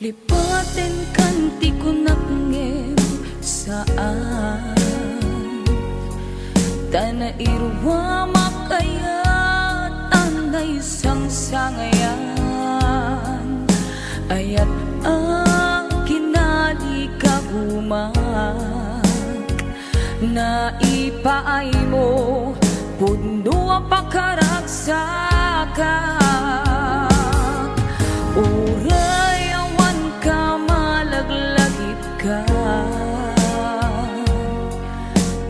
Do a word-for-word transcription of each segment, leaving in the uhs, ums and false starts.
Lipatenkan ti kunak ngem saan. Ta nairuamak ayat a naisangsangayan, ayat a kinalikagumak. Naipaaymo, pudno a pakaragsak. Uray awan ka malaglagipka.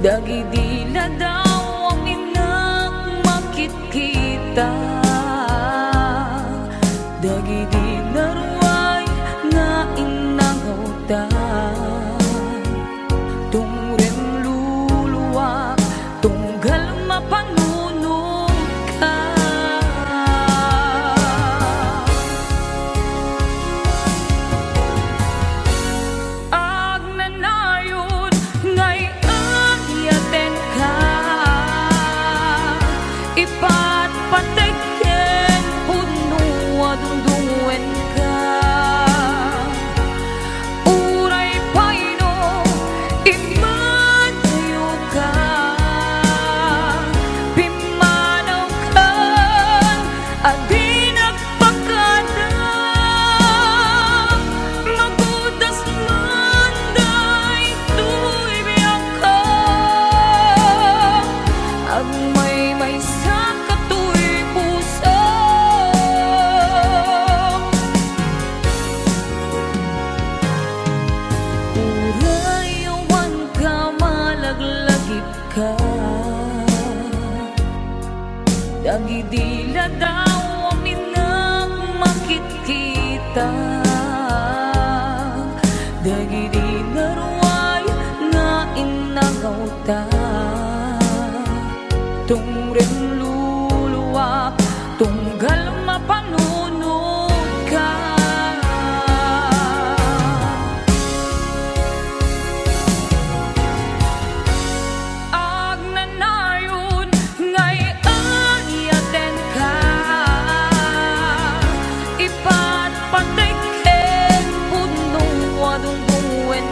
Dagidi ladaw a minak makitkita. Dagidi naruay nga innangawta. Tungrem luluak, tunggal mapanunotka. Agnanayon nga iyatenka, ipatpatek ken pudno a dungdungenka. Uray pay no immanayoka, pimmanawkan a di nagpakadam. Magudas man daytoy biagko, agmaymaysa katoy puso. Uray awan ka malaglagipka. Dagidi ladaw a minak makitkita. Dagidi naruay nga innangawta. Tungrem luluak, tunggal mapanunotka. Agnanayon nga iyatenka, ipatpatek ken pudno a dungdungen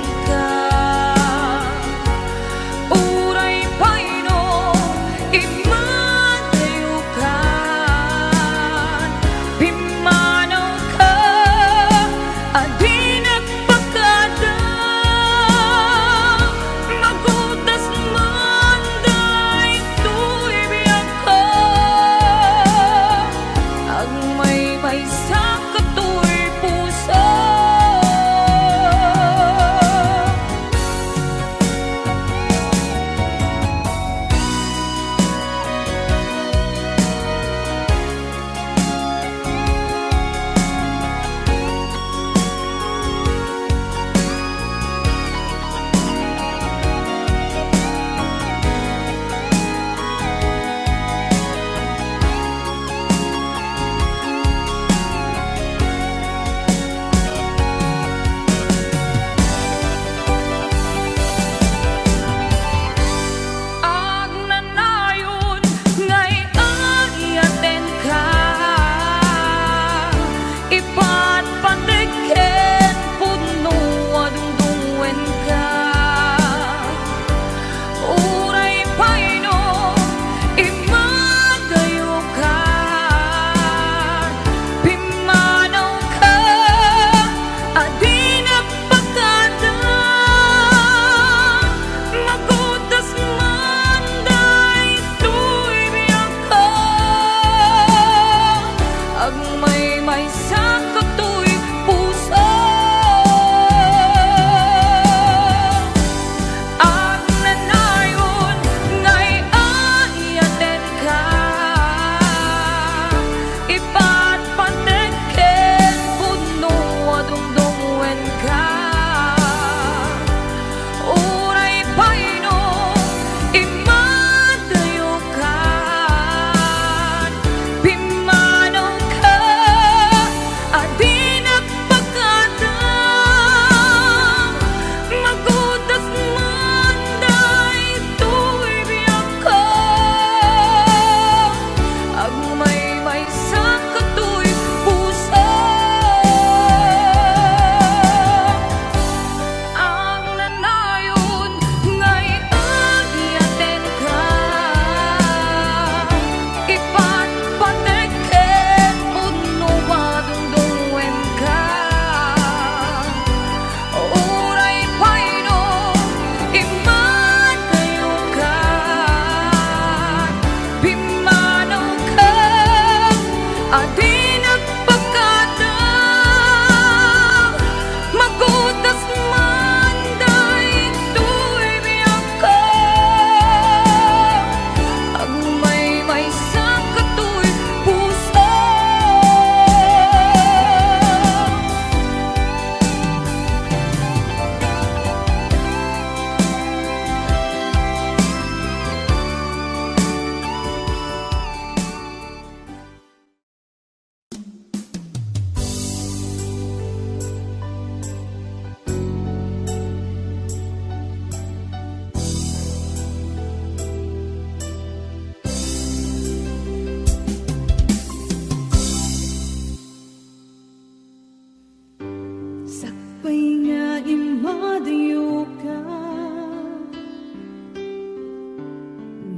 Apay nga immadayoka?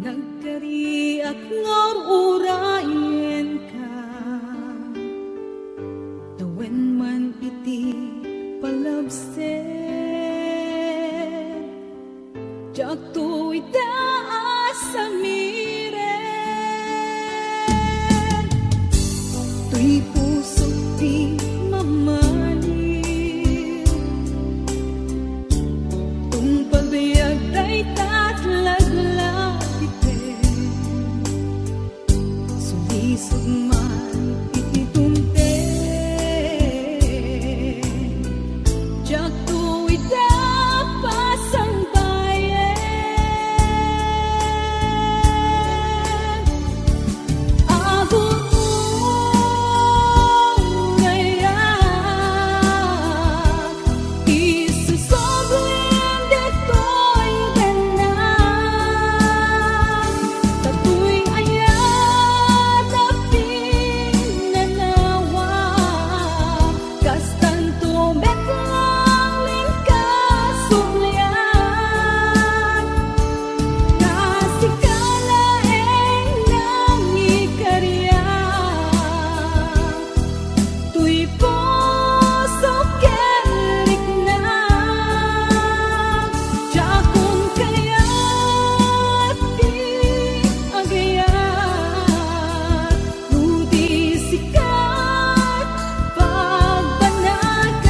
Nagkariak nga ur-urayenka. Tawen man iti palabser. Diakto ita a samiren. Toy pusok ti mamali. Tungpal biag dayta a laglagipen. Sulisog man iti dumteng, diakto ita pasangbayen. Agur-urayak, isusoblim ditoy dennak. Datoy ayat a pinnanawa, kastanto met laeng kasubli. Ta sika laeng nangikariak. Toy puso ken rikna, diakon kayat ti agayat, no di sika pagbanagak.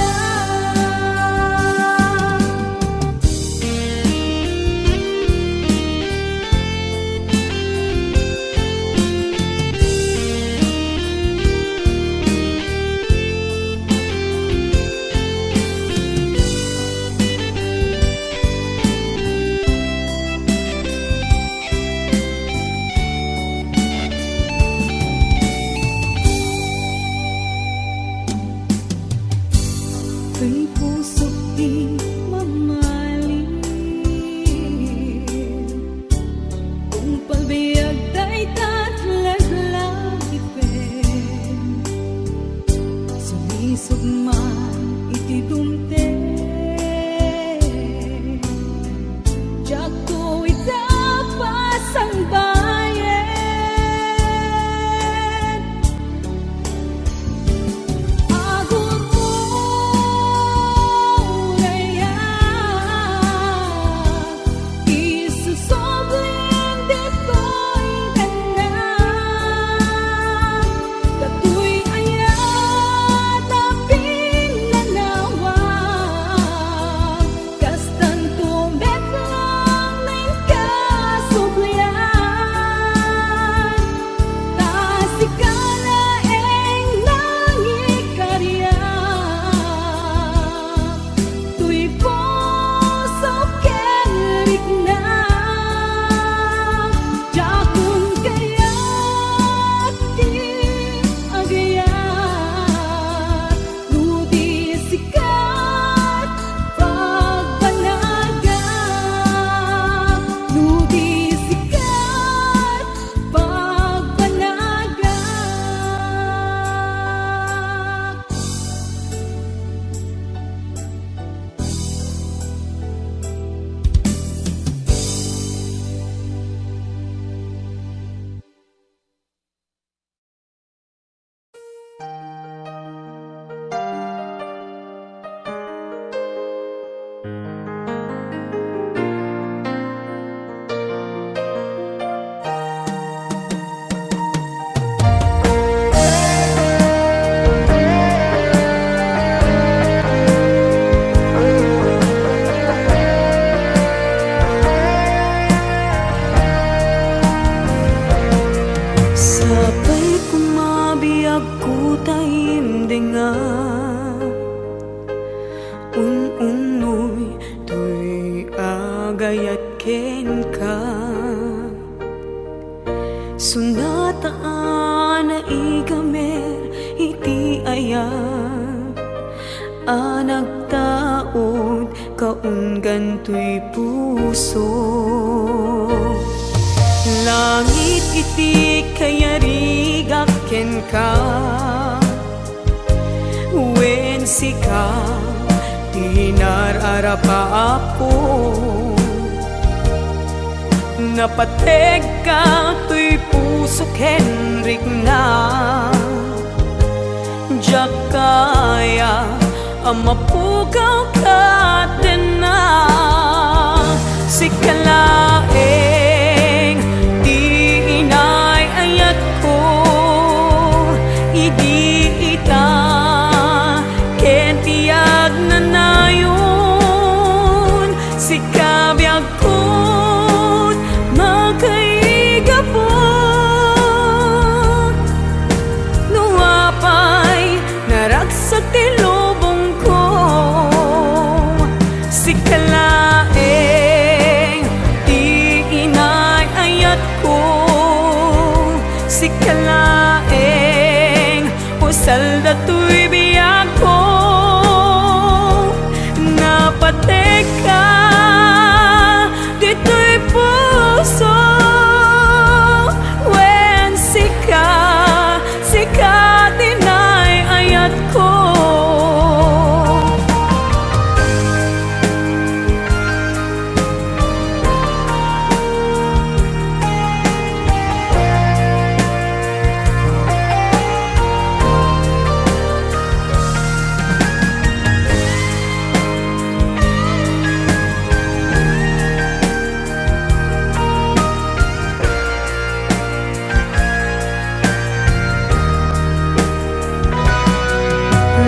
Ken pusok ti mamali. Tungpal biag dayta a laglagipen. Sulisog man iti dumteng. Diakto ita pasangbayen. Agur-urayak, isusoblim ditoy dennak. Datoy ayat a pinnanawa, kastanto met laeng kasubli. Ta sika laeng nangikariak. Toy puso ken rikna, diakon kayat ti agayat, no di sika pagbanagak, no di sika pagbanagak. Sapay koma biagko ta imdenga, un-unnoy toy agayat kenka. Sunata a naigamer iti ayat a nagtaud kaunggan toy puso. Langit iti kayarigak kenka, wen sika Inar-arapaapko, napategka toy pusok ken rikna. Diak kaya a mapukaw ket denna. Sika laeng ti inay-ayatko, idi ita ken ti agnanayon. Sika biagko, makaigapu. No apay naragsak ti lubongko, sika laeng ti inay-ayatko. Sika laeng, usal datoy biagko. Napategka ditoy puso, wen sika, sika ti inay-ayatko.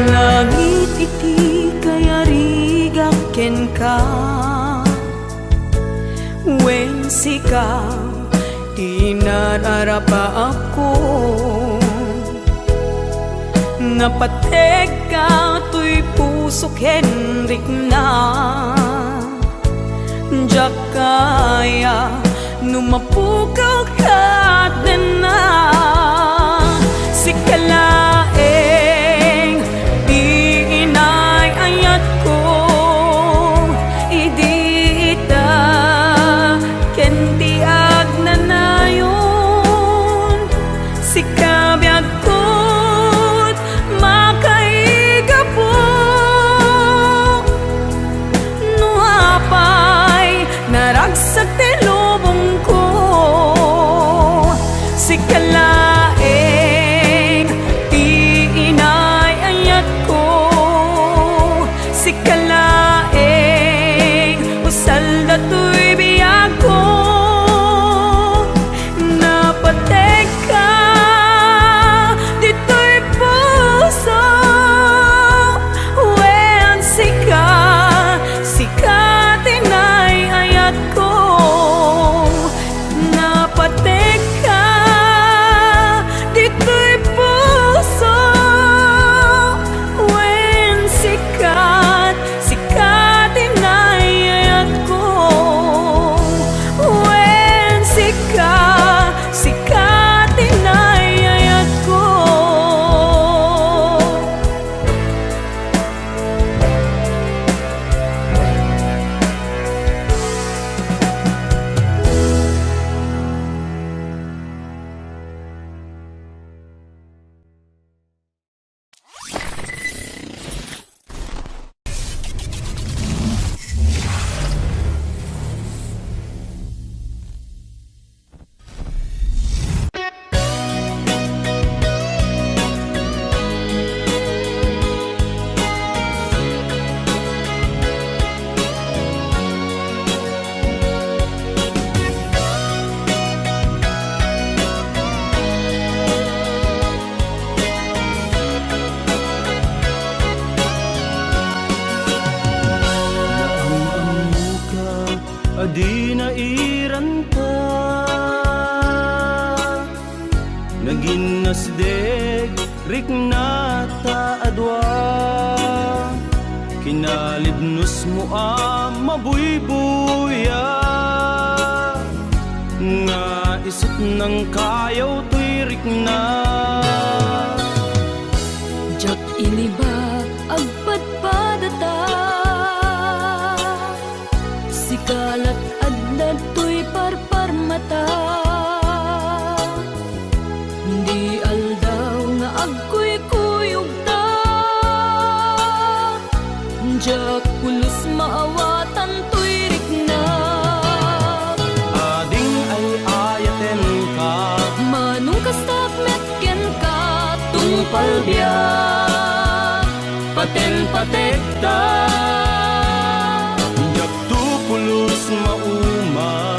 Langit iti kayarigak kenka, wen sika ti inar-arapaapko. Napategka toy puso ken rikna. Diak kaya no mapukaw ket denna. Sika laeng ti inay-ayatko, idi ita ken ti agnanayon. Sika biagko, makaigapu. No apay naragsak ti lubongko, sika laeng ti inay-ayatko. Sika laeng, usal datoy biagko. Napategka ditoy puso, wen sika, sika ti inay-ayatko. Napategka ditoy puso, wen sika, sika ti inay-ayatko. Wen sika, sika ti inay-ayatko. Naam-ammoka a di nairanta. Naginnasdek, rikna ta a dua. Kinalibnosmo a mabuybuya, nga isut' nangkayaw toy rikna. Diak ilibat, agpadpadata. Sika lat adda toy parparmata. Di aldaw nga agkuykuyogta, Diak pulos maawatan toy riknak. Ading ay-ayatenka. Manong kastak met kenka, tungpal biag, paten-pategta. Diakto pulos mauma.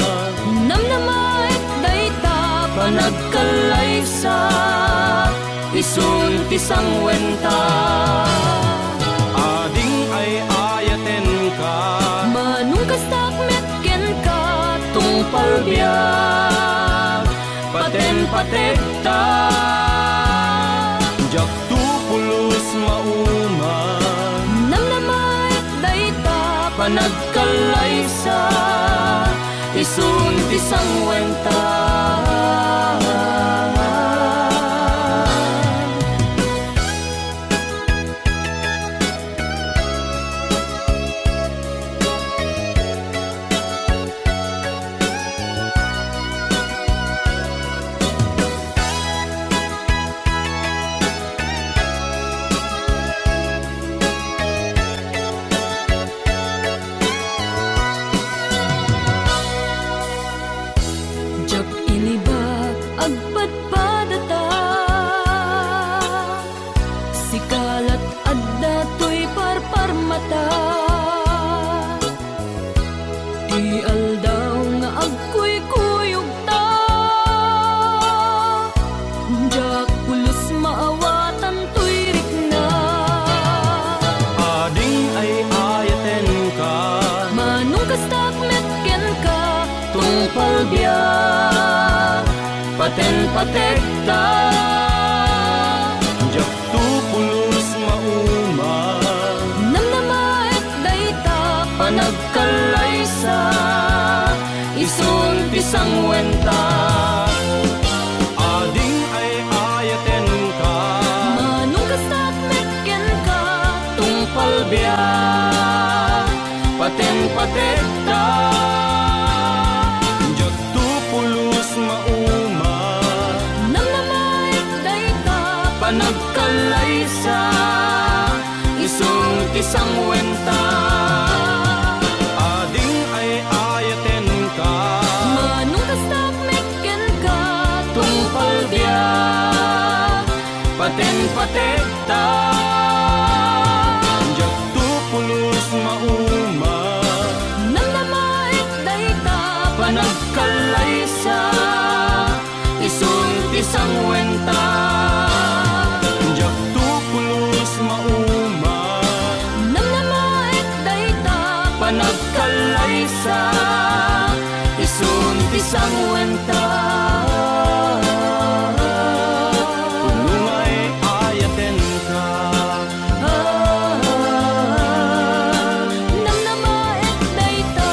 Namnamaek dayta panagkallaysa, isun ti sangwenta. Ading ay-ayatenka. Manong kastak met kenka, tungpal biag, paten-pategta. Diakto pulos mauma. Namnamaek dayta panagkallaysa, isun ti sangwenta. Diak inibak agpadpadata. Sika lat adda toy parparmata. Ti aldaw nga agkuykuyogta, diak pulos maawatan toy riknak. Ading ay-ayatenka. Manong kastak met kenka, tungpal biag, paten-pategta. Diakto pulos mauma. Namnamaek dayta panagkallaysa, isun ti sangwenta. Ading ay-ayatenka. Manong kastak met kenka, tungpal biag, paten-pategta. Diakto pulos mauma. Namnamaek dayta panagkallaysa, isun ti sangwenta. Ading ay-ayatenka. Manong kastak met kenka, tungpal biag, paten-pategta. Diakto pulos mauma. Namnamaek dayta panagkallaysa, isun ti sangwenta. Diakto pulos mauma. Namnamaek dayta panagkallaysa, isun ti sangwenta. Puno nga ay-ayatenka. Namnamaek dayta.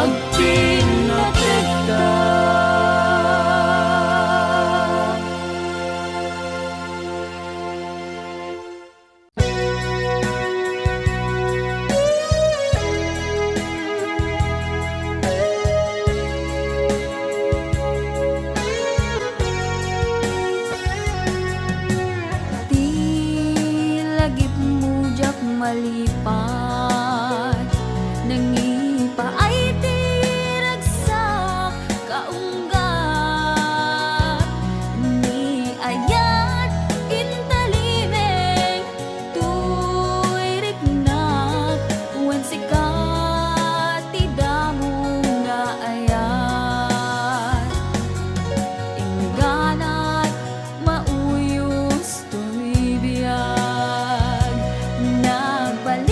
Agpinnategta. Ti lagipmo diak malipat, nangipaay ti ragsak kaunggat. Ni ayat intalimeng toy riknak, wen sika ti damo nga ayat. Ingganat mauyos toy biag, nagbalik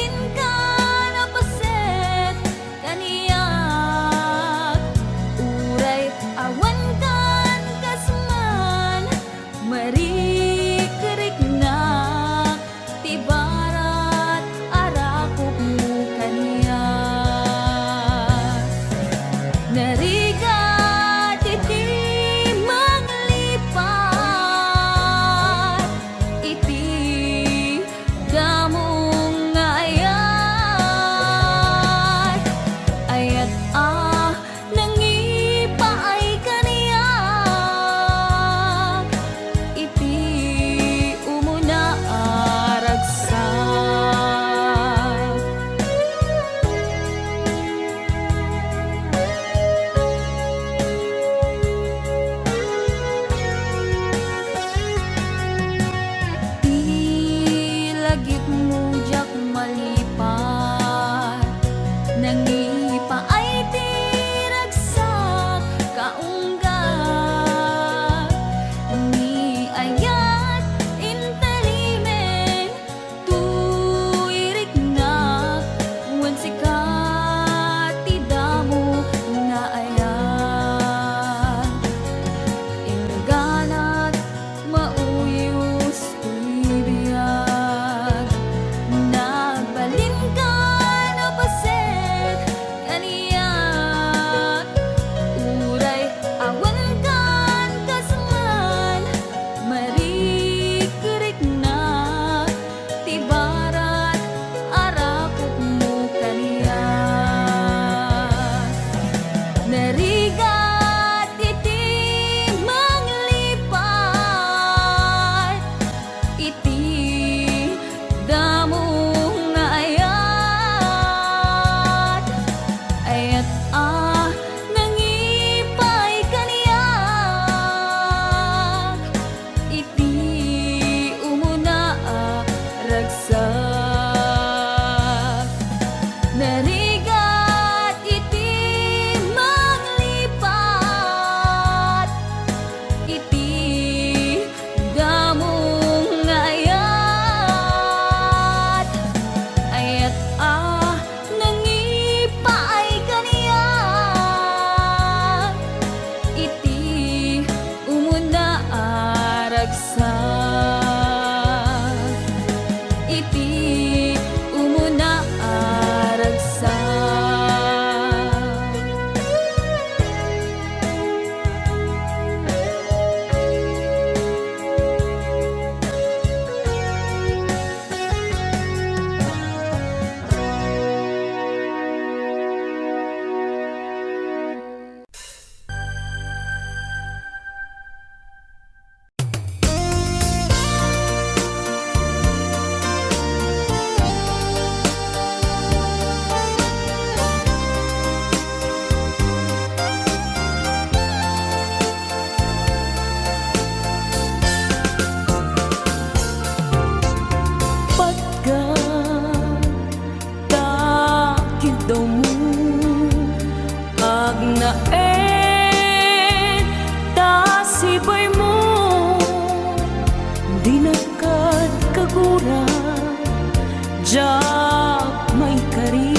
Diak maikari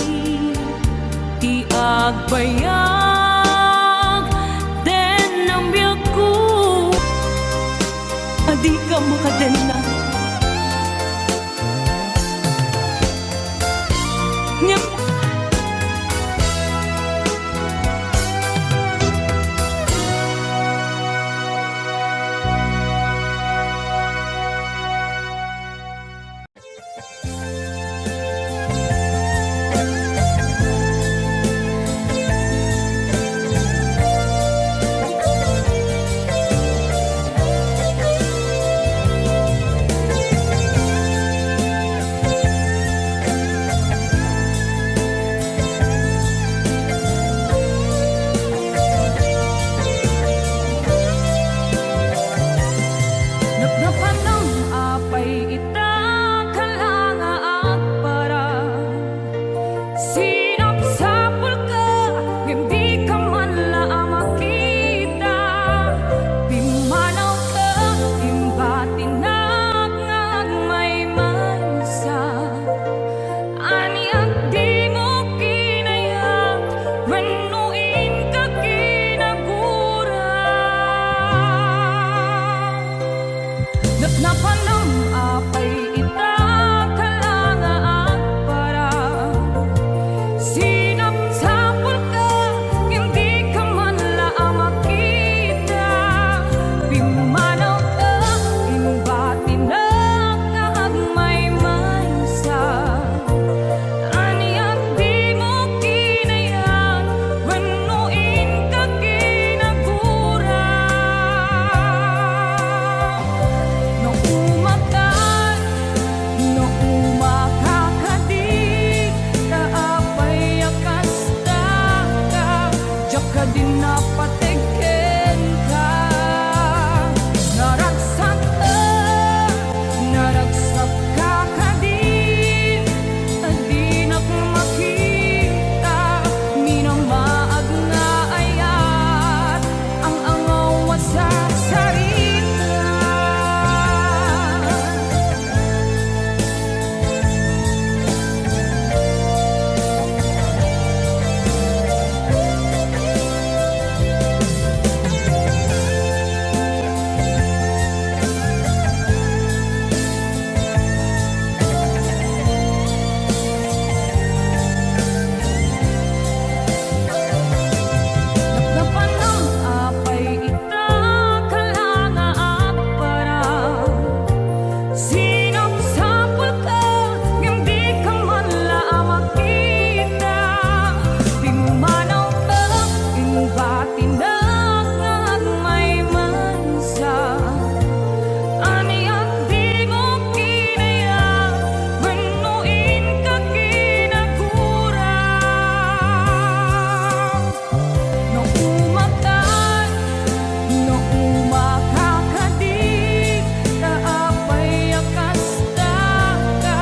ti agbayag den biagko a dika makadenna. Ngem Napnapanam apay ita, kala nga agparang. Sinapsapulka, ngem dika man la a makita. Pimmanawka, imbatinak nga agmaymaysa. Ania dimo kinayat wenno inka kinagura? Napnapanam apay ita, kala nga agparang. Sinapsapulka, ngem dika man la a makita. Pimmanawka, imbatinak nga agmaymaysa. Ania dimo kinayat wenno inka kinagura? No umakan, no umakakadi, ta apay a kasta ka, diak kadin napateg kenka. Naragsak, naragsak ka kadin, a dinak makita, minamaag nga ayat, ang-angaw a sarsarita. Napnapanam apay ita, kala nga agparang. Sinapsapulka, ngem dika man la a makita. Pimmanawka, imbatinak nga agmaymaysa. Ania dimo kinayat wenno inka kinagura? No umakan, no umakakadi, ta apay a kasta ka,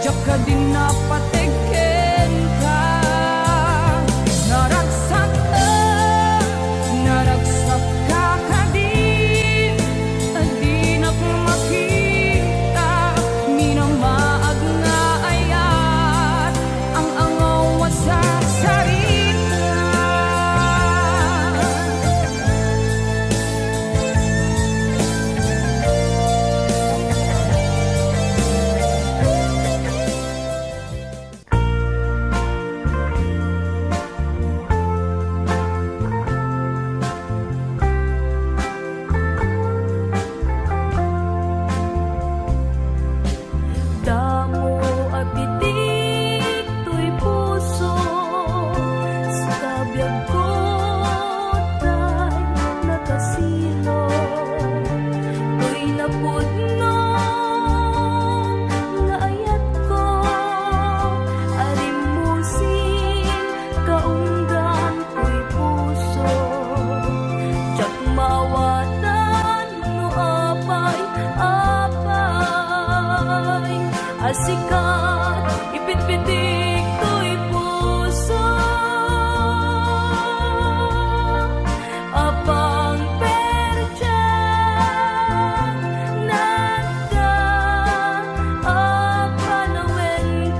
diak kadin napateg kenka. Naragsak, naragsak ka kadin, a dinak makita, minamaag nga ayat, ang-angaw a sarsarita. Damo a bitik toy puso, sika biagko tay nakasilo. Toy napudno nga ayatko, a rimmusin kaunggan toy puso. Diak maawatan no apay, apay a sika ipitpitik toy puso. Apang perdiak nagda a panawen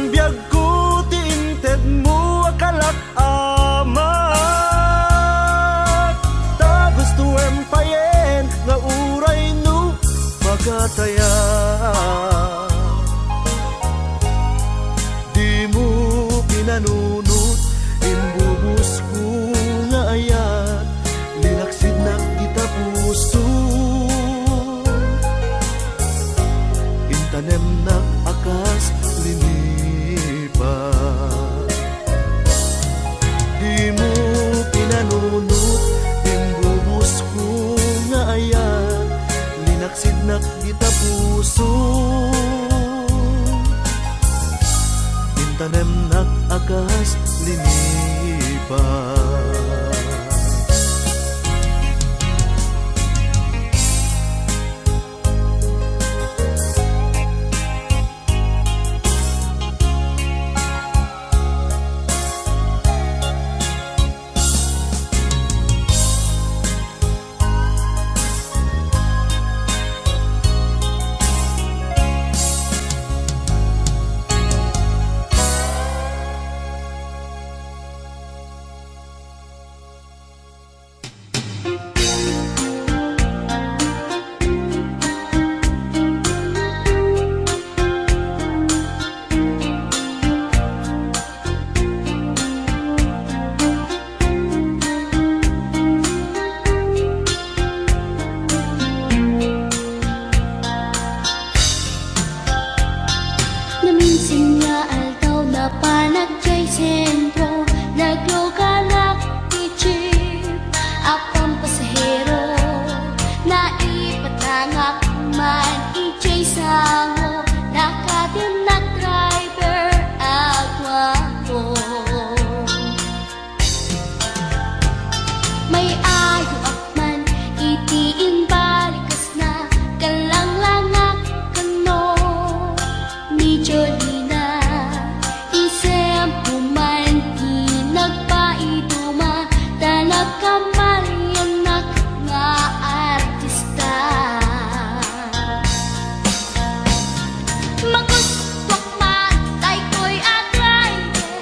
Biagko ti intedmo a kalak-amak. Ta gustoem payen nga uray no makatayak. Dimo pinanunot, imbubusko nga ayat, linaksidnak ita puso. Intanemnak a kas linipa. Dimo pinanunot, imbubusko nga ayat, linaksidnak ita puso. Intanemnak a kas linipa. Naminsan nga aldaw, napanak jay sentro, nagluganak ti jeep a pampasahero. Naipatangak man ijay sango, nakatimnak driver a guapo. May ayoak man iti imbalikasna, kallanglangak kano ni Jolina. Isempo man ti nagpaiduma, ta nagkamaliannak nga artista. Magustuak man daytoy a driver,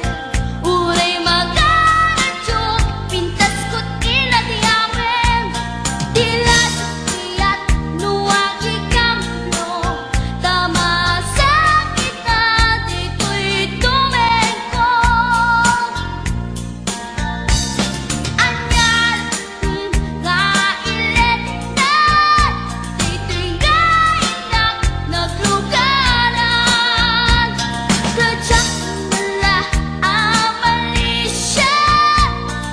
uray magaradio, pintasko ti nadiamen. Di la diak no agikambio, ta masakit a ditoy tumengko. Ania nga iletna, ditoy nga innak naglugaran. Kadiak met la a malisia,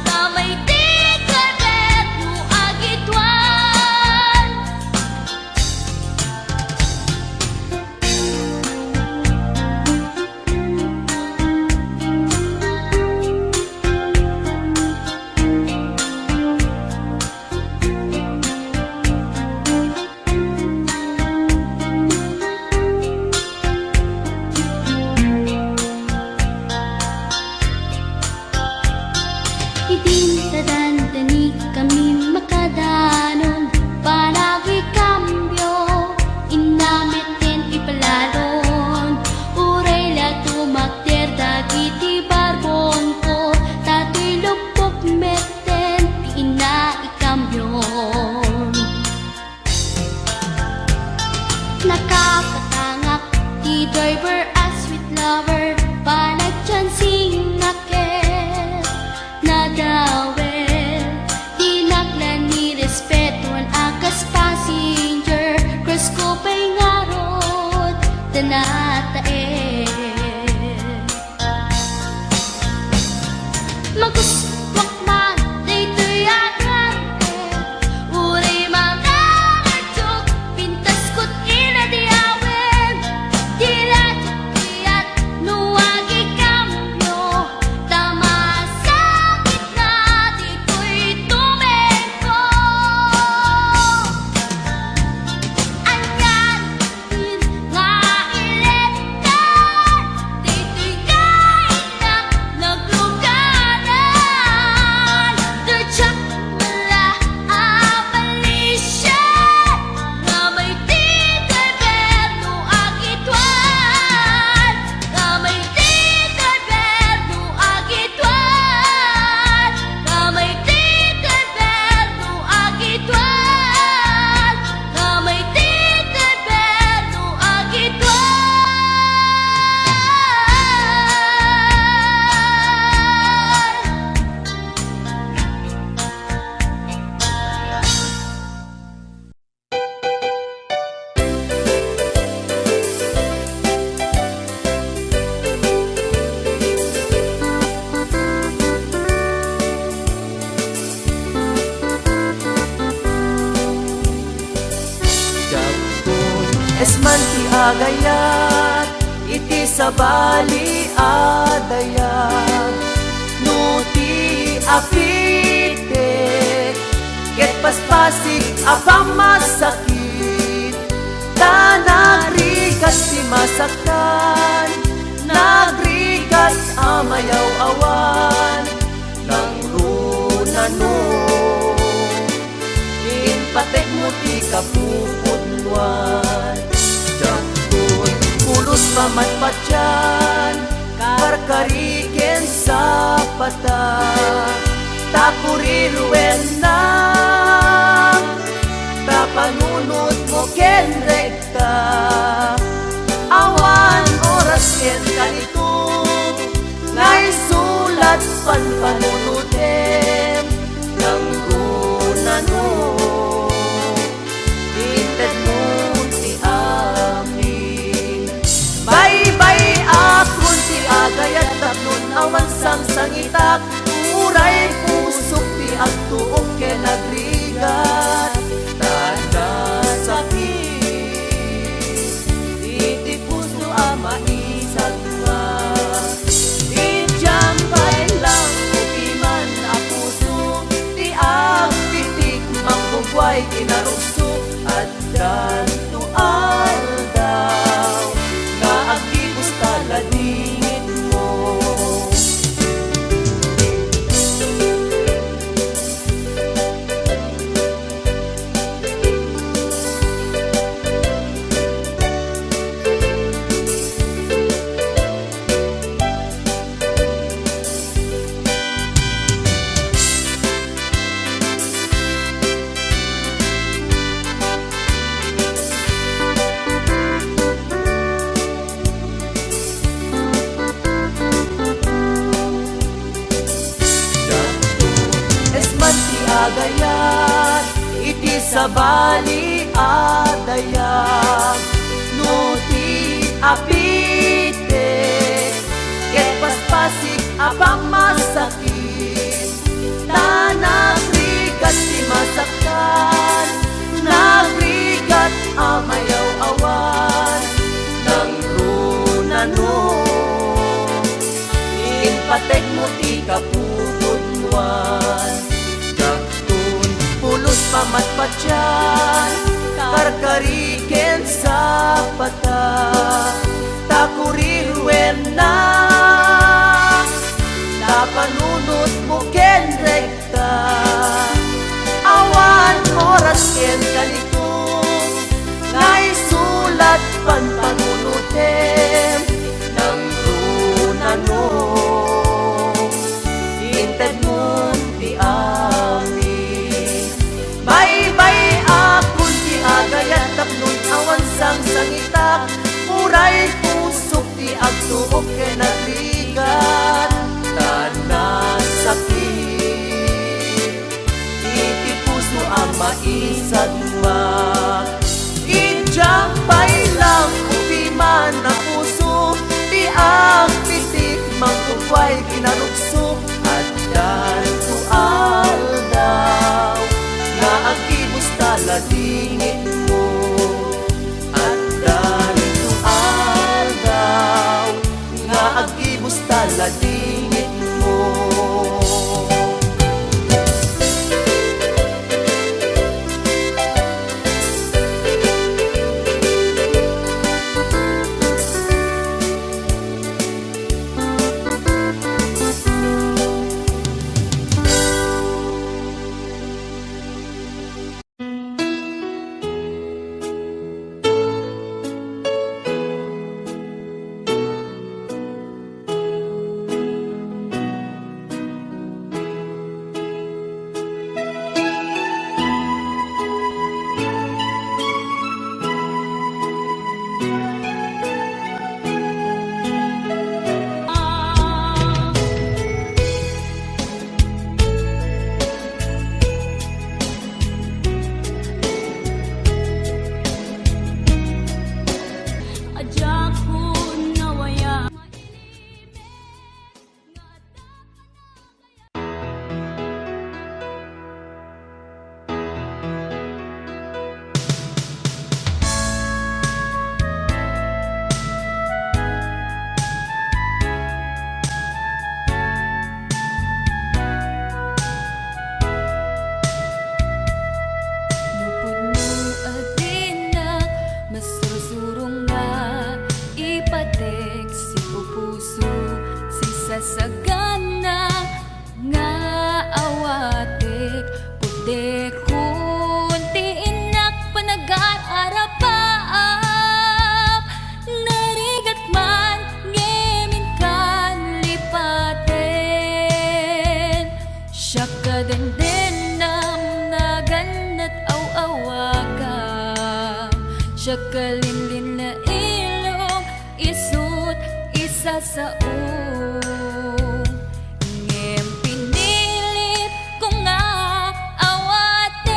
ta may ti karnet no agituan. Idin ta dandani kami makadanon, panagikambio, inna metten ipalalo. Uray la tumakder dagiti barbonko, ta toy luppok metten ti inna ikambio. Nakapatangak ti driver a sweet lover, panagchancingak ket nadawel. Dinak la nirespetuan a kas passenger, crush ko pay ngarud ta nataen. Magustuak man daytoy a driver, uray mangaradio, pintasko ti nadiamen. Di la diak no agi agayat iti sabali a dayag. No ti apitek ket paspasig a pammasakit, ta nagrigat ti masaktan, nagrigat a mayaw-awan, nangrunano. Impatekmo ti kapupudnoan. Diakon pulos pamatpatian, karkari ken sapata, ta kuriruennam, ta panunotmo ken rekta. Awan oras ken kanitom, nga isulat panpanunotem, nangrunano. Intedmon ti amin. Baybay-akon ti agayat tapnon awan sangsangitak, uray pusok ti agtuok ken agrigat, ta nasakit iti puso a maisagwa. Idiam pay lang upiman a puso ti agpitik, manggugway kinarukso, addanto aldaw nga aggibus ta ladingitmo. Esman ti agayat iti sabali a dayag, no ti apitek ket paspasig a pammasakit, ta nagrigat ti masaktan, nagrigat a mayaw-awan, nangrunano. Impatekmo ti kapupudnoan. Diakon pulos pamatpatian, karkari ken sapata, ta kuriruenna, ta panunotmo ken rekta. Awan oras ken kanitom, nga isulat panpanunotem, nangrunano. Intedmon ti amin. Baybay-akon ti agayat tapnon awan sangsangitak, uray pusok ti agtuok ken agrigat, ta nasakit iti puso a maisagma. Idiam pay lang upiman a puso ti agpitik, manggugway kinarukso, addanto aldaw nga aggibus ta ladingitmo. Addanto aldaw nga aggibus ta ladingitmo. Sagana nga awatek, pudekon ti innak panagar-arapaap. Narigat man ngem inkan lipaten. Siak a dendennam, naganna't aw-awagam. Siak a linlinna ilong, isu't isasaom. Ngem pinilit ko nga awaten,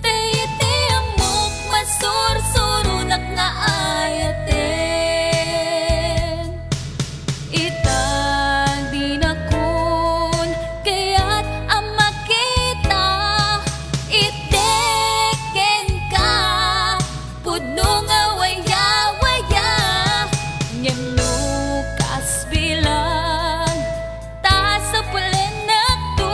ta iti ammok masursuronak nga ayaten. Ita dinakon kayat a makita, iti kenka pudno nga waya-waya. Ngem no kas bilang, ta sapulennakto,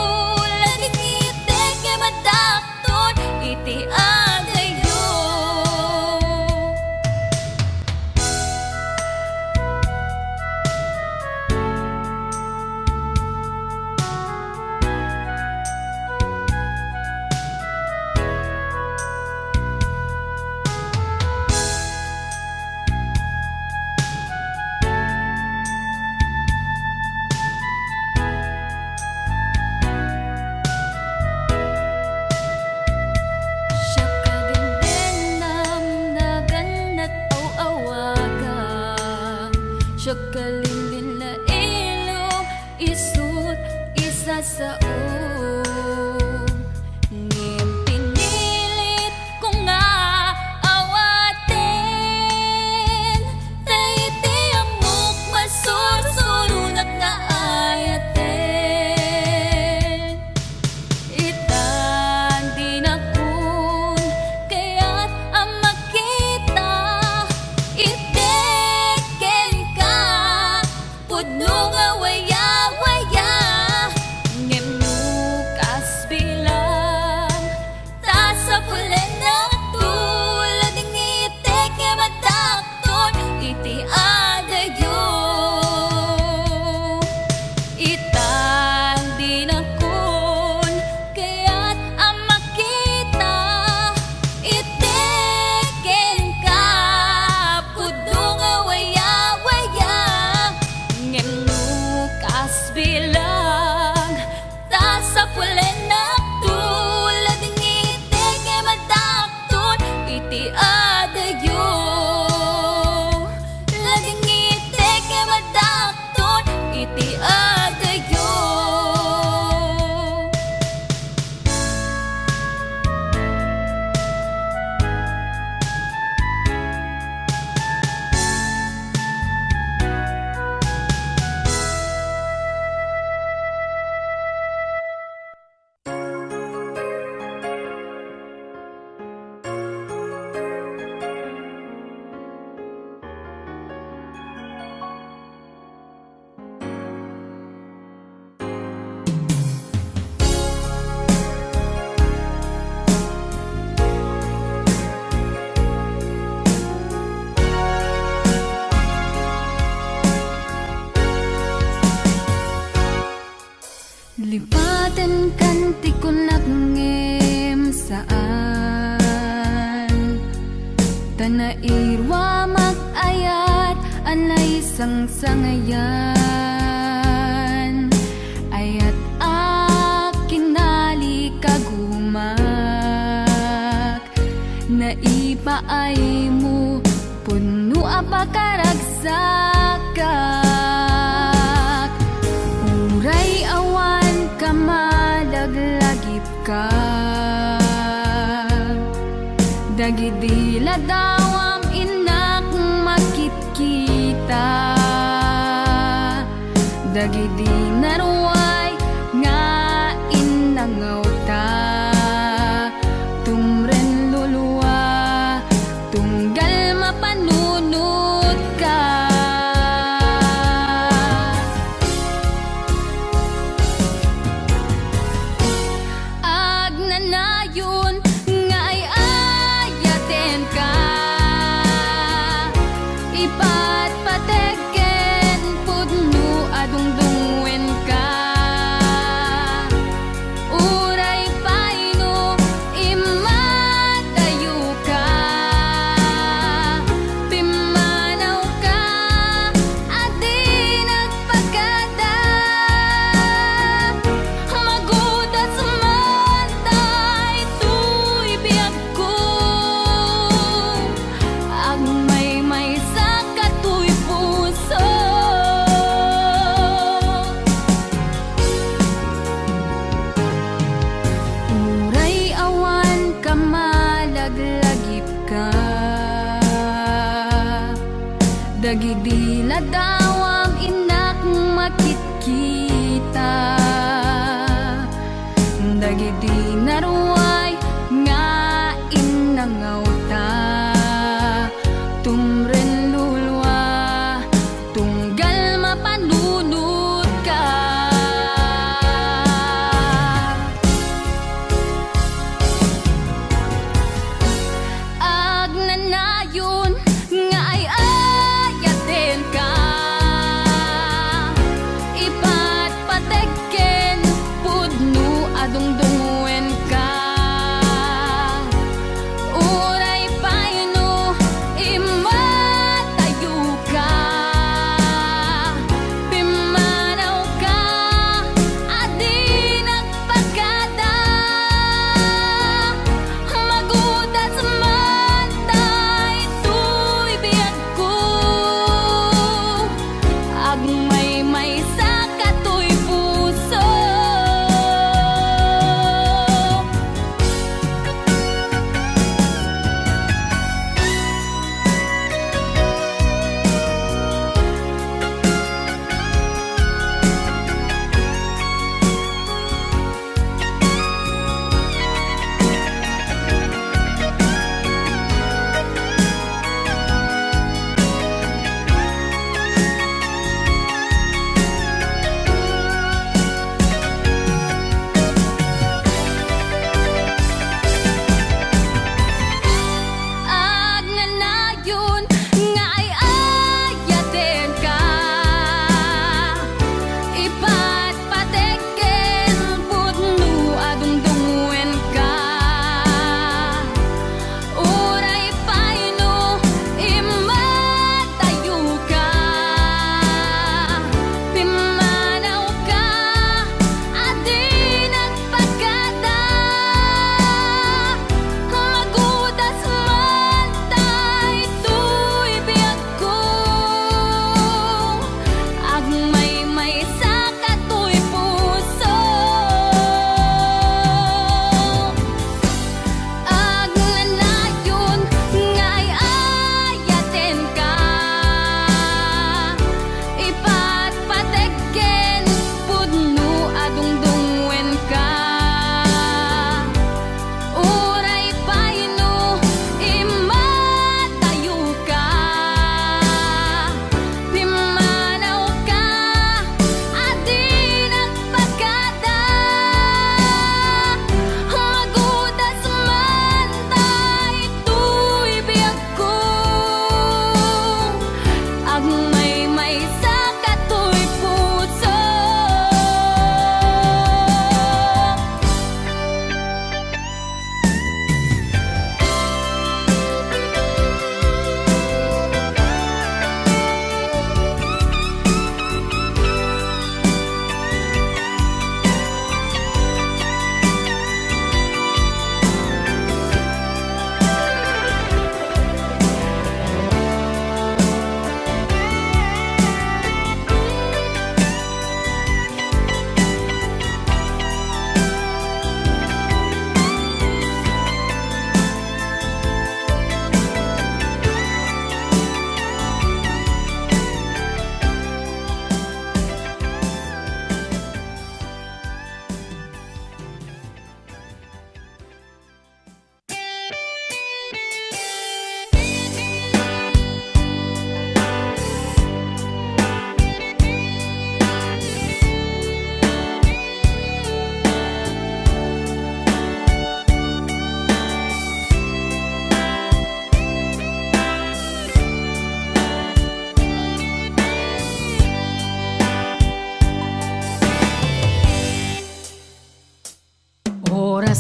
ladingit ket madakton iti adayo. Siak a dendennam, naganna't aw-awagam. Siak a linlinna ilong, isu't isasaom. Ngem pinilit ko nga awaten, ta iti ammok masursuronak nga ayaten. Ita dinakon kayat a makita, iti kenka pudno nga waya-waya. Ngem no kas bilang, ta sapulennakto, ladingit ket madakton iti adayo. Ita dinakon kayat a makita, iti kenka pudno nga waya-waya. Ngem no kas bilang, ta sapulennakto, ladingit ket madakton iti adayo. Ladingit ket madakton iti adayo. Lipatenkan ti kunak ngem saan, ta nairuamak ayat a naisangsangayan. Ayat a kinalikagumak, naipaaymo, pudno a pakaragsakak. Uray awan ka, malaglagipka. Dagidi ladawam innak makitkita. Dagidi naruay nga innangawta, tumren lulua, tunggal mapanunotka. Agnanayon nga ay-ayatenka, ipatpateg ken pudno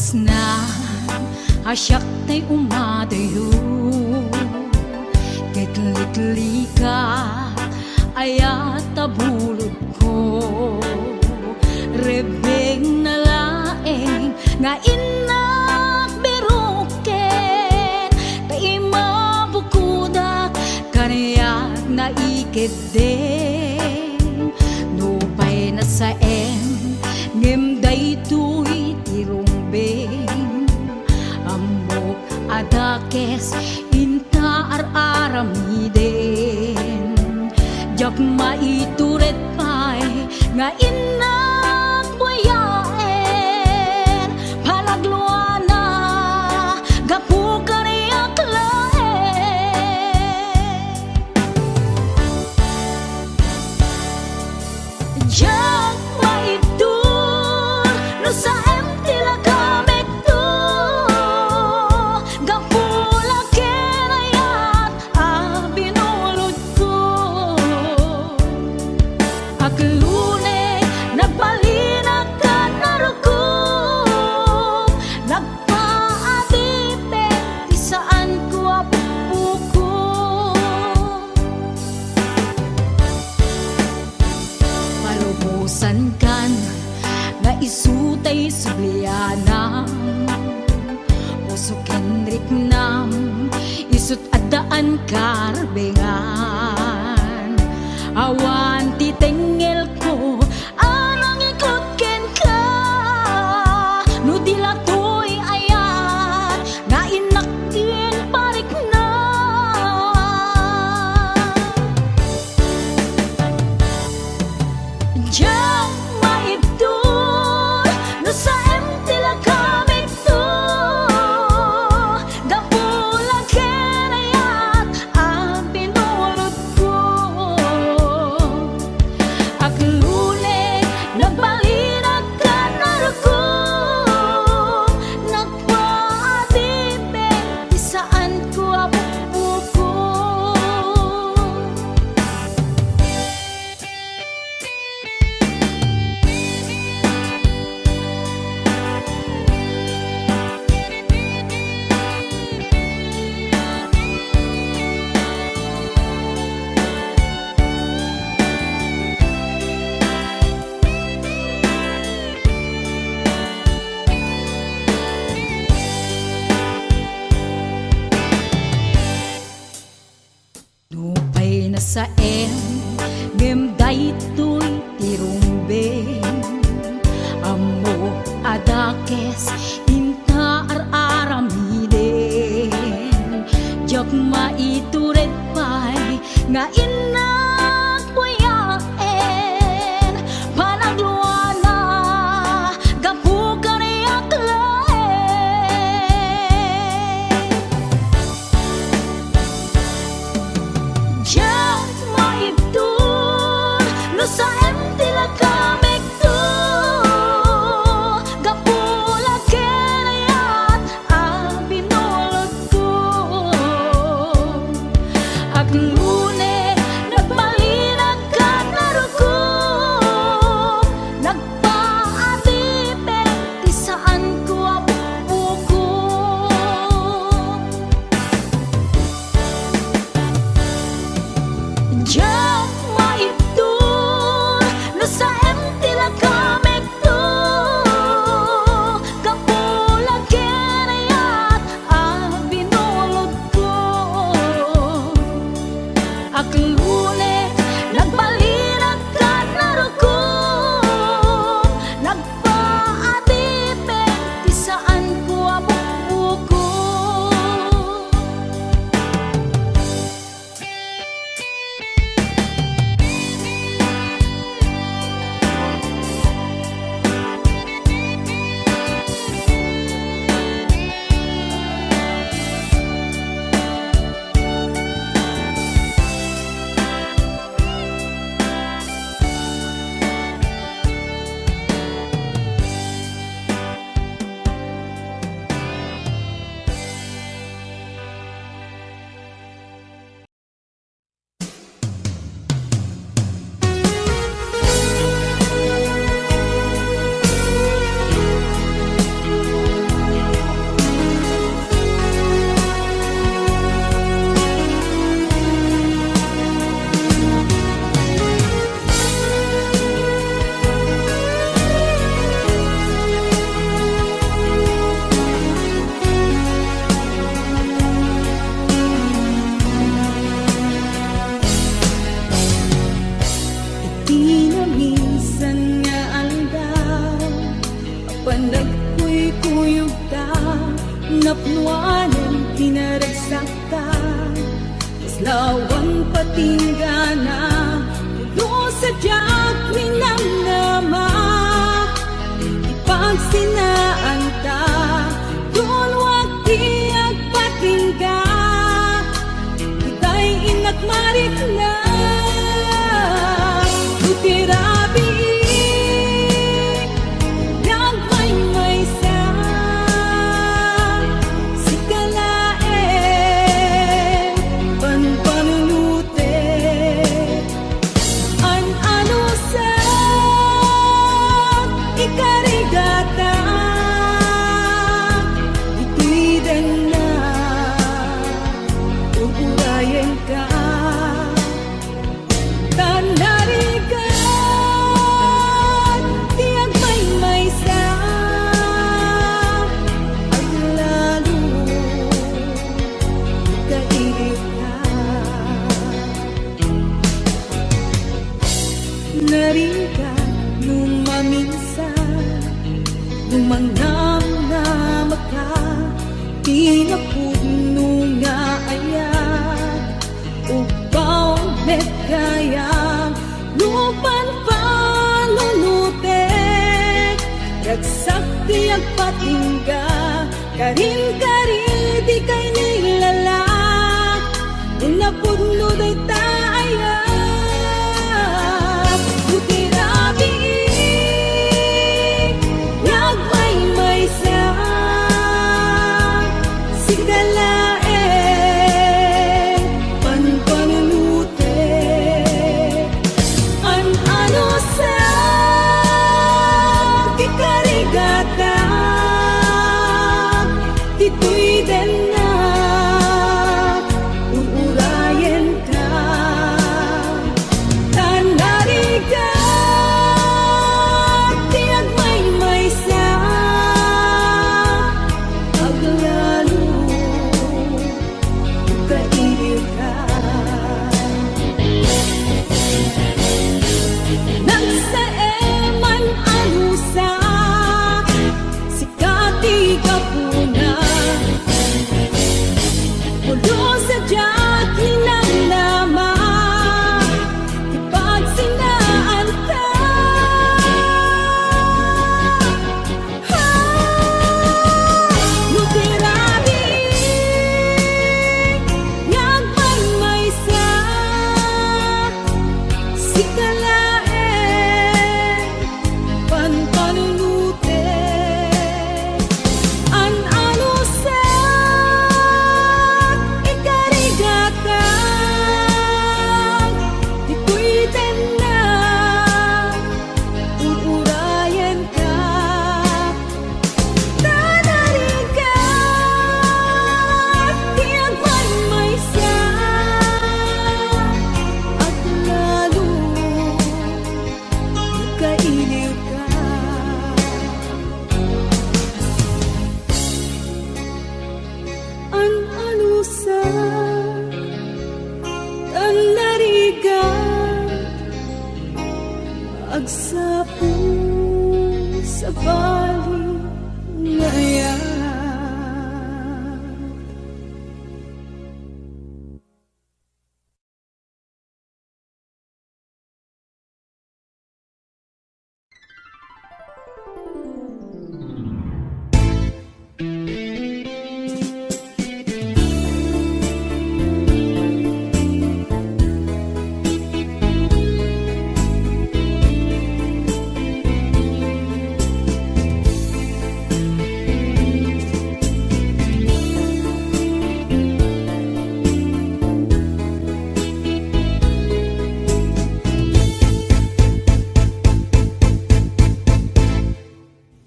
Sna a siak tay umadayo, ket liklikak ayat a bulodko. Rebbengna laeng nga innak biroken, ta imabukodak kaniak naikeddeng. Nupay nasaem, ngem daytoy ti rumbeng. Ammok a dakes inta ar-aramiden. Diak maitured pay nga innak buyaen. Panagluana gapu kaniak laeng. Diak maibtur no saem ti lagamekto, gapu la ken ayat a binulodko. Aglone, nagbalinak ken narukom, nagpaadipek ti saanko a bukbukor. Palubosankan nga isu tay sublianam, puso ken riknam, isut' addaan karbengan. Awan ti tengngelko a nangikut kenka, no di la toy ayat nga innak ti parikna. Diak maibtur no saem ti lagamekto, gapu la ken ayat a binulodko. Aglone, nagbalinak ken narukom, nagpaadipek ti saanko a bukbukor. Nupay nasaem, ngem daytoy ti rumbeng. Ammok a dakes inta ar-aramiden. Diak maitured pay nga innak buyaen. Panagluana gapu kaniak laeng. Diak maibtur no saem ti lagamekto, gapu la ken ayat a binulodko. Aglone, nagbalinak ken narukom, nagpaadipek ti saanko a bukbukor. Diak maibtur Nuanen ti naragsakta, kasla awan patinggana, pulos a diak minamnama. Ti pagsinaanta, dunwak ti agpatingga. Itay innak marikna, no ti rabii nga agmaymaysa, sika laeng panpanunotek. An-anusak, ikarigata, ditoy denna, ur-urayenka. Ta narigat ti agmaymaysa, aglalo, ikailiwka. Narigat no maminsan, no mangnamnamaka, ti napudno nga ayat, ugpaw met gayam, no panpanunotek, ragsak ti agpatingga, karin, karin, dika inilala. No napudno dayta ayat, no ti rabii nga agmaymaysa, sika laeng panpanunotek. An-anusak, ikarigata, ditoy denna, ur-urayenka. Ta narigat ti agmaymaysa, aglalo, ikailiwka. Nagsaem, an-anusak, sika ti gapuna. Pulos a diak minamnama ti pagsinaanta. Ah, no ti rabii nga agmaymaysa, sika laeng panpanunotek. An-anusak, ikarigata, ditoy denna, ur-urayenka. Ta narigat ti agmaymaysa, aglalo, ikailiwka. An-anusak, ta narigat, agsapul sabali nga ayat.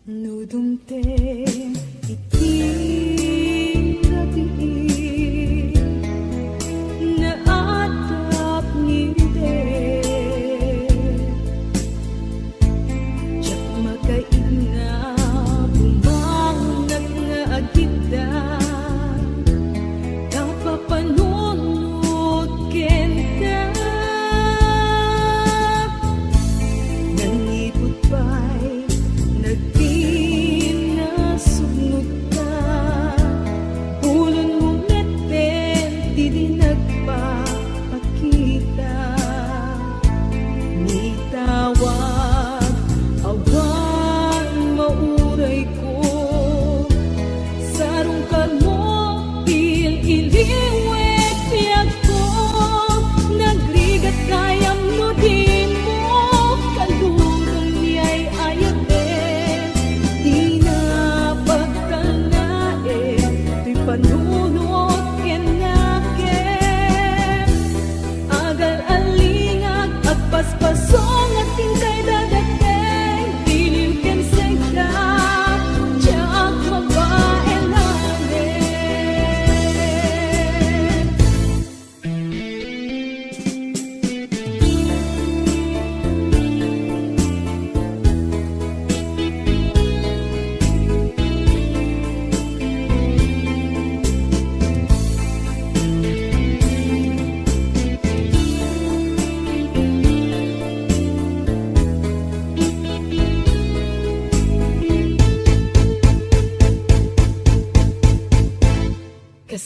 No dumteng iti rabii, naatap ngem di. Diak makaigna, bumangonak nga agidda, ta papanunot kenka. Nangiput pay, nagpinaspasoak.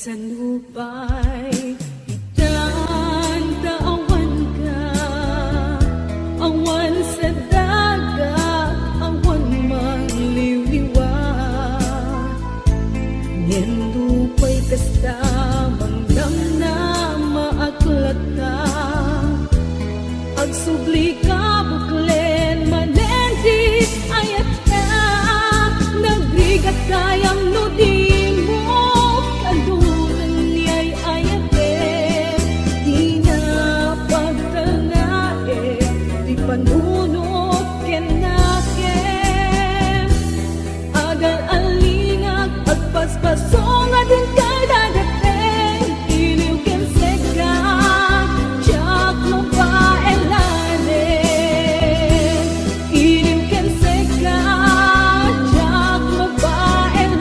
Sano pay itan ta awanka, awan sa dagat, awan mangliwliwa. Ngem nupay kasta, mangdamnama ak latta. Agsubli ka, buklen manen ti ayatka. Nagrigat gayam no dimo kaduren ni ay-ayatek. Dina pagtalnaek ti panunot ken nakem. Agal-alingak, agpaspaso nga dintay dagateng. Iliw ken sika, diak mabaelanen. Iliw ken sika, diak mabaelanen.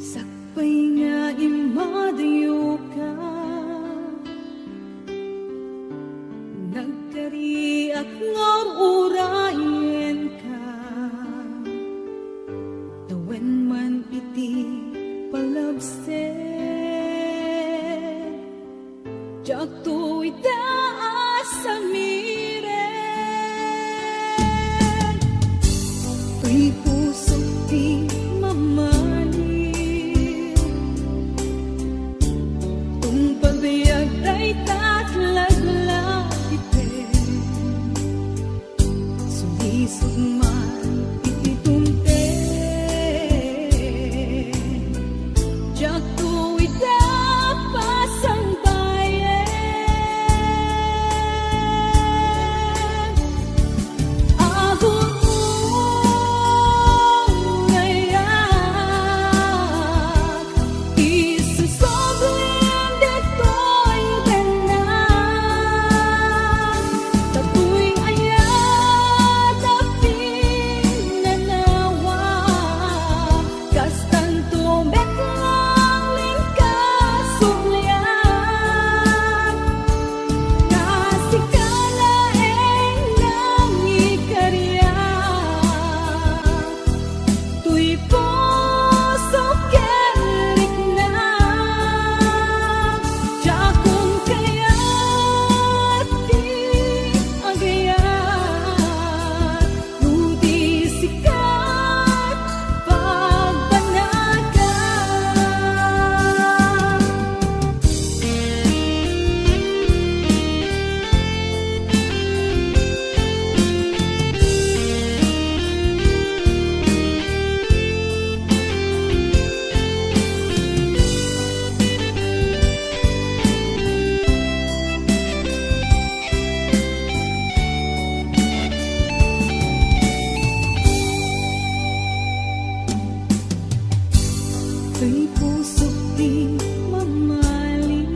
Sakbay nga immadayoka, nagkariak nga ur-urayenka. Tawen man iti palabser, diakto ita a samiren. Toy pusok ti mamali. Tungpal biag dayta a laglagipen. Sulisog man iti dumteng, diakto ita pasangbayen. Agurugayak, isusoblim ditoy danan. Datoy ayat a pinanawa, kastanto met laeng ti kasublian. Ta sika laeng nangikariak. Toy puso ken rikna, diakon kayat ti agayat, no di sika pagbanagan. Toy pusok ti mamali.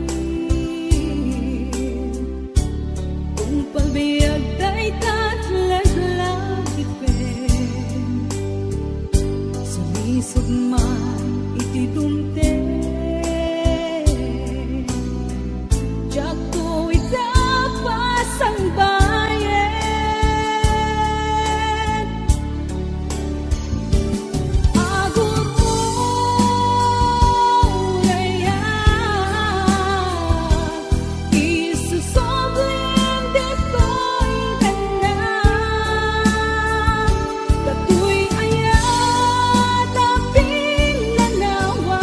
Tungpal biag dayta a laglagipen. Sulisog man iti dumteng. Diakto ita pasangbayen. Agurugayak, isusoblim ditoy danan. Datoy ayat a pinanawa,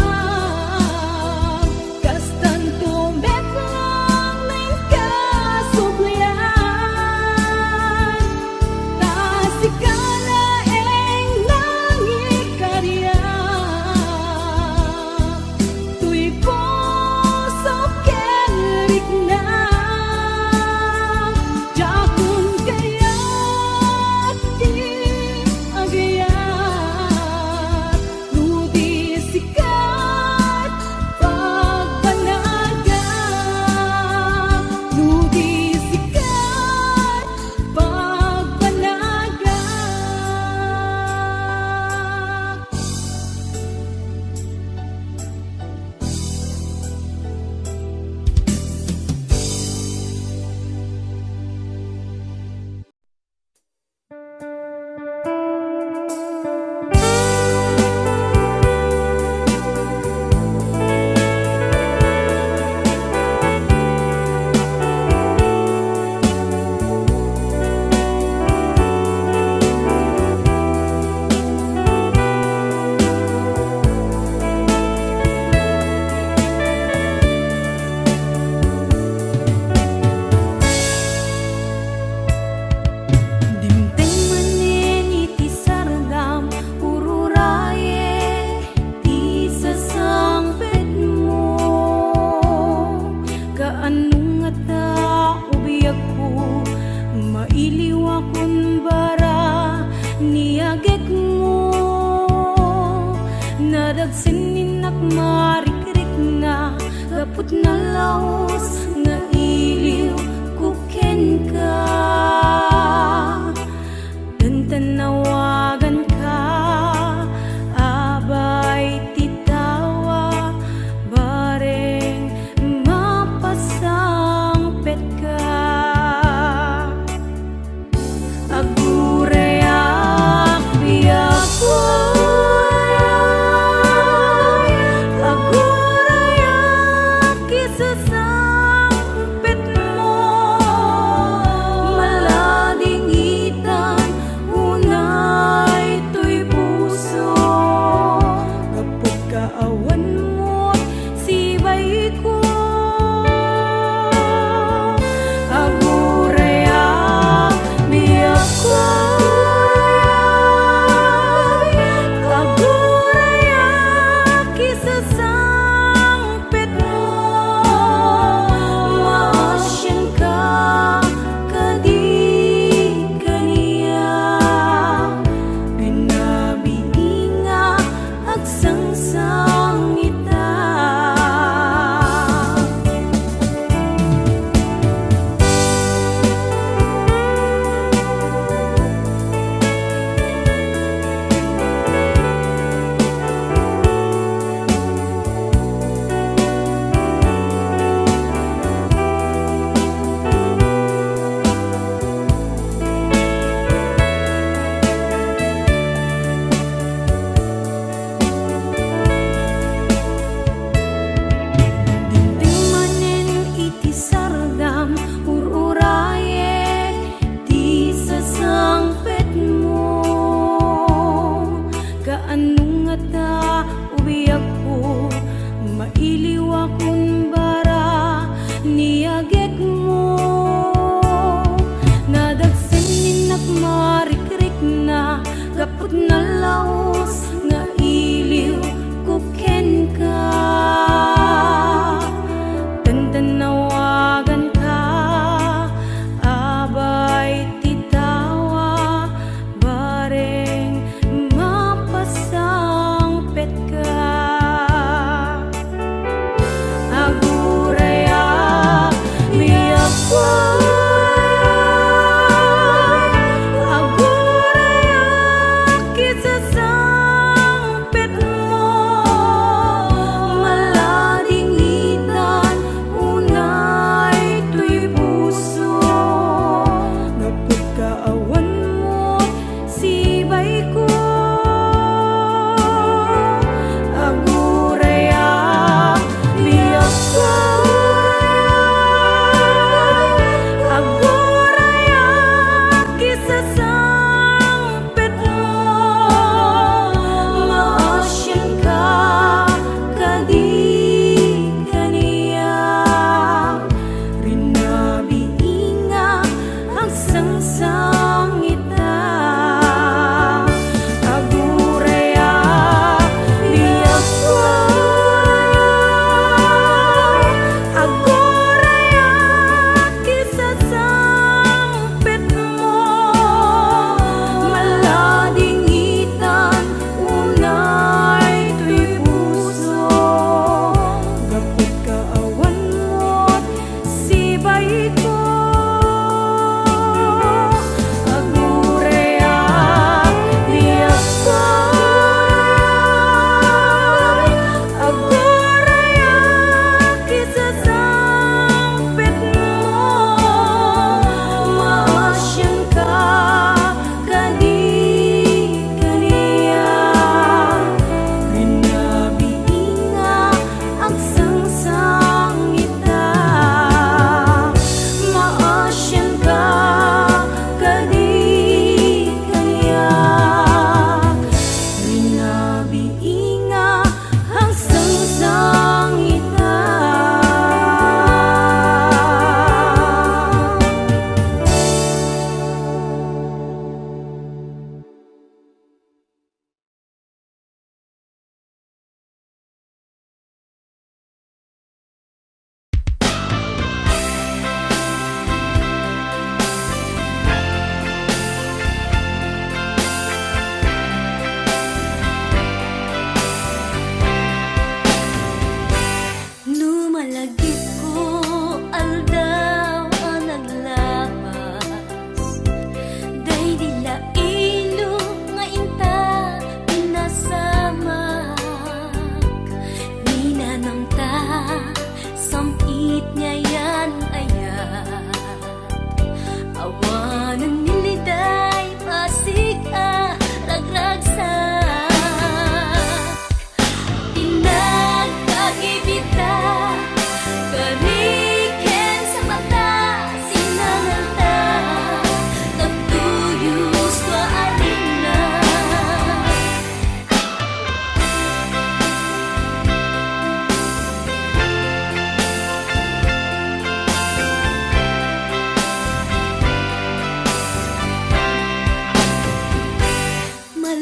Yegmo, nadagsen ni nakmarikrikna, gapu ta nalaus nga iliw ko kenka. Ken ta nawaganka, abay ti tawa, bareng mapasangpetka. Agurayak, biagko, agurayak, isu sangpetmo, maladingitan, unay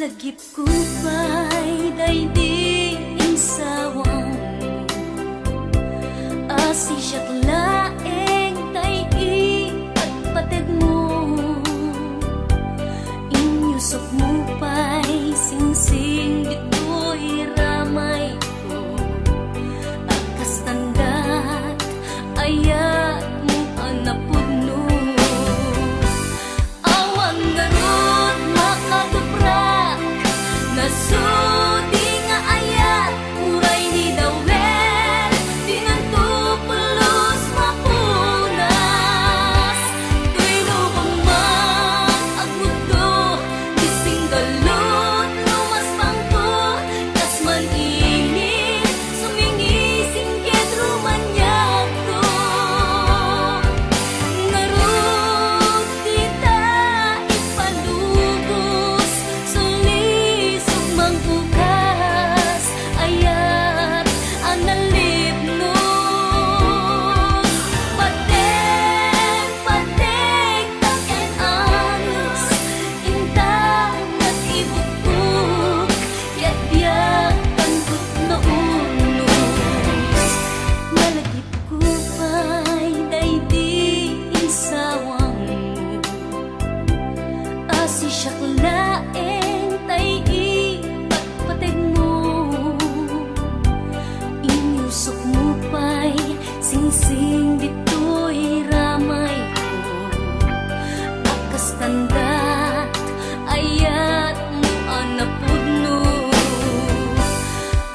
Lagipko pay daydi insawam, a sisiak laeng tay ipatpategmo. Inyusokmo pay singsing ditoy ramayko, a kas tandat, ayatmo a napudno. Awan ngarud makatuprak, nasudi nga ayat, uray ni Dawel, dinanto pulos mapunas. Toy lubong man agmuddo, di singgalut lumaspangko, kas man ini, sumingisingked rumaniagto. Ngarud dita ipalubos, sulisog mangbukas, ayat a nalipnos. Pateg, pateg, taken anus, inta nag-ibukbuk, ket diak tantot naunus. Nalagipko pay daydi insawam, a sisiak laeng tay ipatpategmo. Inyusokmo pay singsing ditoy ramayko, a kas tandat, ayatmo a napudno.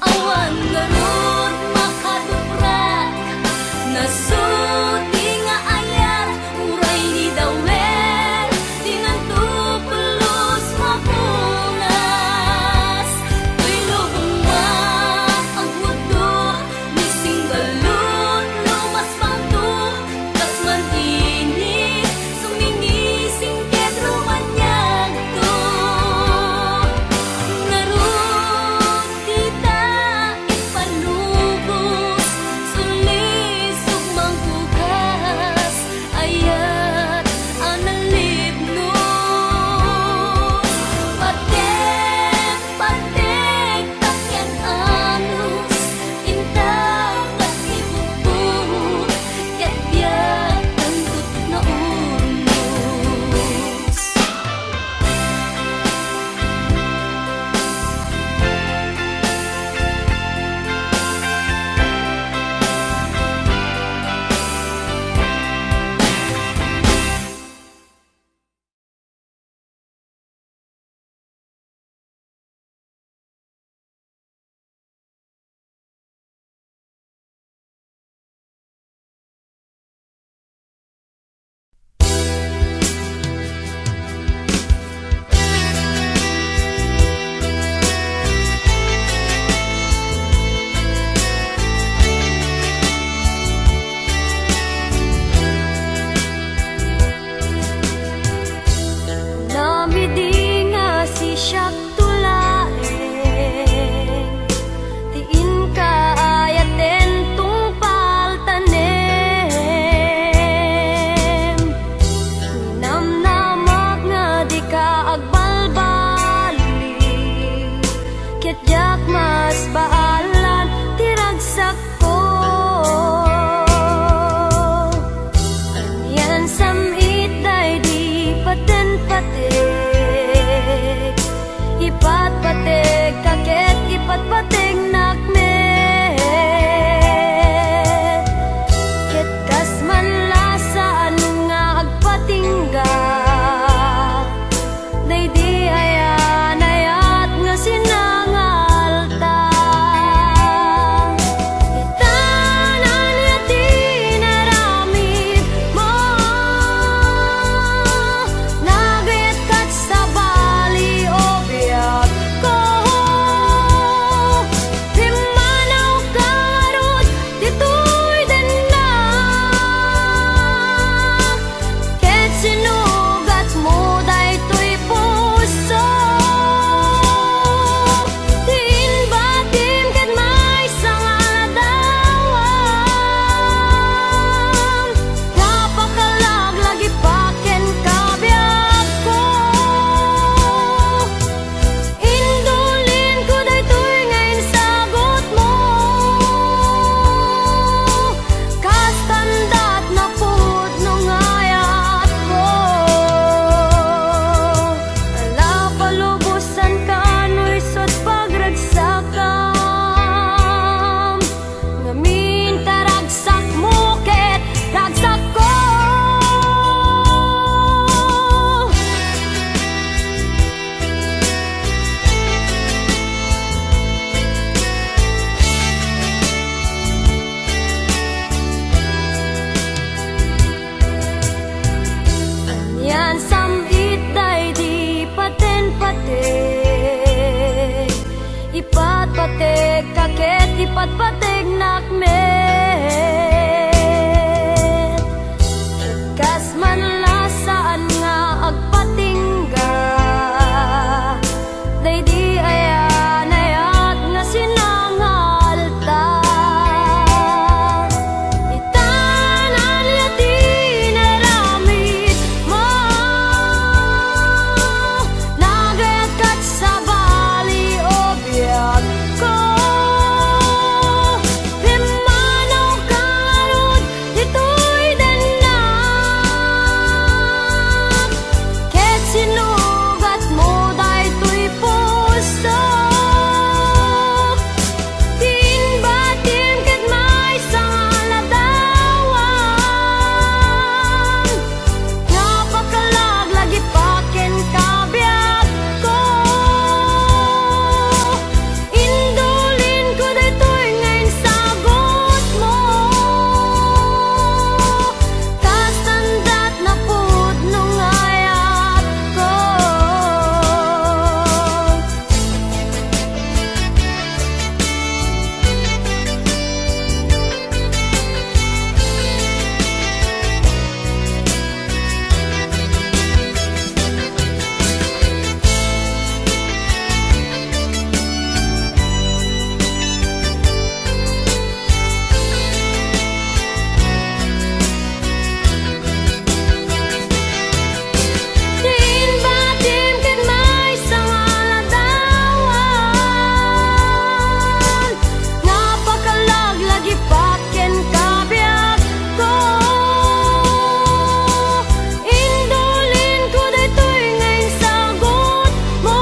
Awan ngarud makatuprak, nasudi nga ayat, uray ni Dawel, dinanto pulos mapunas. Toy lubong man agmuddo, ni singgalut lumaspangto, kas man ini, sumingisingked rumaniagto. Ngarud dita ipalubos, sulisog mangbukas, ayat a nalipnos. Pateg, pateg, taken anus, inta nag-ibukbuk, ket diak tantot naunus. Namidi nga sisiak to laeng ti inka ayaten tungpal tanem. Ninamnamak nga dika agbalbaliw, ket diak masbaalan ti ragsak ko. Anian sam-it daydi patenpateg, ipatpategka ket ipatpategnak met. Ket kas man la saan nga agpatingga, daydi ayan-ayat nga sinangalta. Patpategnak met, ket kas man la saan nga agpatingga, daydi ayan-ayat nga sinangalta. Itanan ya ti naramidmo, nagayat ket sabali o biagko. Pimmanaw ka ngarud ditoy dennak, ket sinugatmo daytoy pusok. Din batim ket maysa nga ladawan nga pakalaglagipak ken kabiagko. Indulinko daytoy nga insagutmo, kas tandat napudno nga ayatko. Din batim ket maysa nga ladawan nga pakalaglagipak ken kabiagko. Indulinko daytoy nga insagutmo,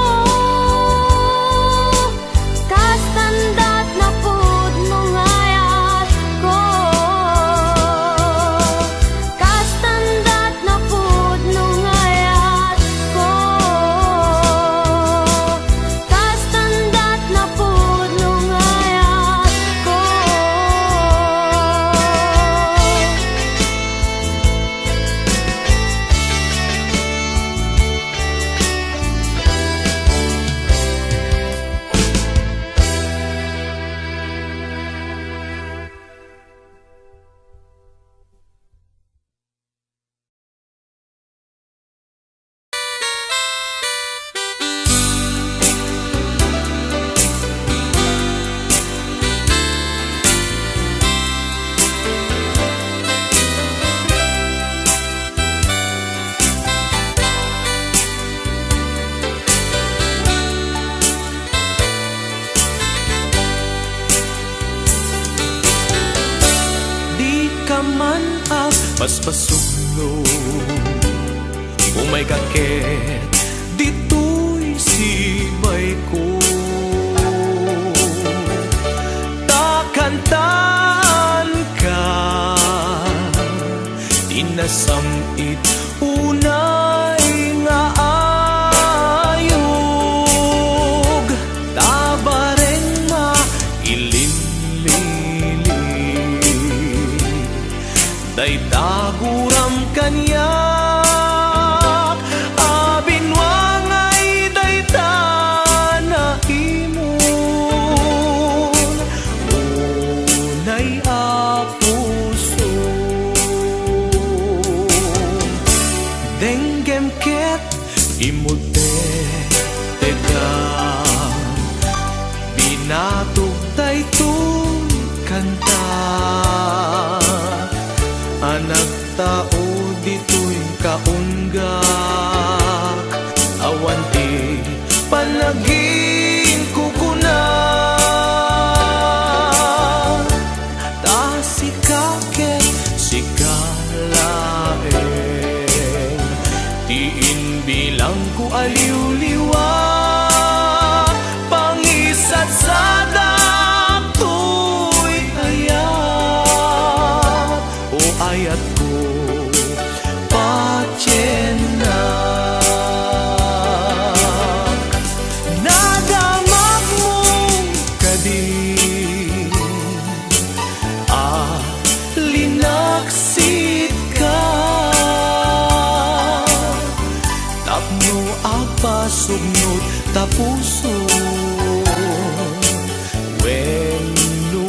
kas tandat napudno nga ayatko. Kas tandat napudno nga ayatko. Kas tandat napudno nga ayatko. Dika man agpaspasugno, umayka ket ditoy sibayko. Ta kantaanka ti nasam-it unay nga ayog, ta bareng mailinliling dayta guram kaniak a binuangay dayta naimon unay a puso. Denggem ket immultek dayta binatog daytoy kanta a nagtao ditoy kaunggak. Awan ti panagin kukuna. Ta sika ket sika laeng ti imbilangko a liwliwa. Pangisatsadak toy ayat, o ayatko, patiennak. Nadamakmo kadi a linaksitka tapno agpasugnot ta puso wenno